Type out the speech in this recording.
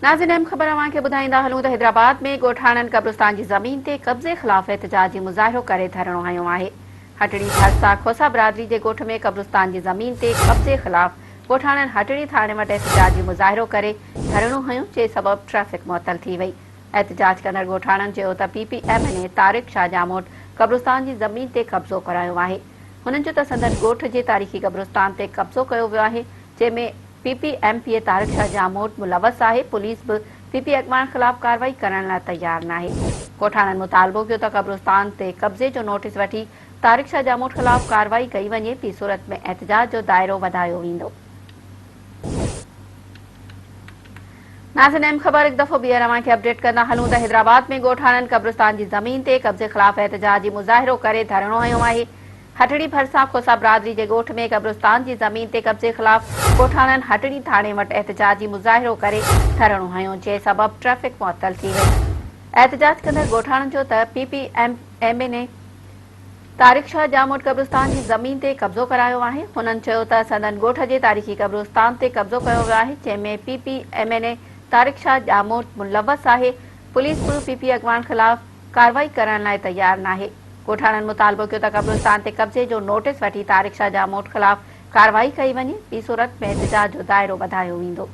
ناظرين اهم خبر اوهان کي ٻڌائيندا هلون ته حيدرآباد ۾ ڳوٺاڻن قبرستان جي زمين تي قبضي خلاف احتجاجي مظاهرو ڪري ڌرڻو هنيو آهي. هٽڙي ڀرسان کوسا برادري جي ڳوٺ ۾ قبرستان جي زمين تي قبضي خلاف ڳوٺاڻن هٽڙي ٿاڻي وٽ احتجاجي مظاهرو ڪري ڌرڻو هنيو جنهن سبب ٽريفڪ معطل ٿي وئي. احتجاج ڪندڙ ڳوٺاڻن چيو ته P P M N A Tariq Shah Jamot قبرستان جي زمين تي قبضو ڪرايو آهي. هنن چيو ته سندن ڳوٺ جي تاريخي قبرستان تي قبضو ڪيو ويو آهي جنهن ۾ P P M P A Tariq Shah Jamot ملوث آهي، پوليس به پي پي اڳواڻ خلاف ڪارروائي ڪرڻ لاء تيار ناهي. ڳوٺاڻن مطالبو ڪيو ته قبرستان تي قبضي جو نوٽيس وٺي طارق شاهه ڄاموٽ خلاف ڪارروائي ڪئي وڃي، ٻي صورت ۾ احتجاج جو دائرو وڌايو ويندو. ناظرين اهم خبر هڪ دفعو ٻيهر اوهان کي اپڊيٽ ڪندا هلون ته حيدرآباد ۾ ڳوٺاڻن قبرستان جي زمين تي قبضي خلاف احتجاجي مظاهرو ڪري ڌرڻو هنيو آهي، هٽڙي ڀرسان کوسا برادري جي ڳوٺ ۾ قبرستان جي زمين تي قبضي خلاف ڳوٺاڻن هٽڙي ٿاڻي وٽ احتجاجي مظاهرو ڪري ڌرڻو هنيو جنهن سبب ٽريفڪ معطل ٿي وئي. احتجاج ڪندڙ ڳوٺاڻن چيو ته P P M N A Tariq Shah Jamot قبرستان جي زمين تي قبضو ڪرايو آهي. هنن چيو ته سندن ڳوٺ جي تاريخي قبرستان تي قبضو ڪيو ويو آهي جنهن ۾ P P M N A Tariq Shah Jamot ملوث آهي، پوليس به پي پي اڳواڻ خلاف ڪارروائي ڪرڻ لاء تيار ناهي. ڳوٺاڻن مطالبو ڪيو ته قبرستان تي قبضي جو نوٽيس وٺي طارق شاهه ڄاموٽ خلاف ڪارروائي ڪئي وڃي، ٻي صورت ۾ احتجاج جو دائرو وڌايو ويندو.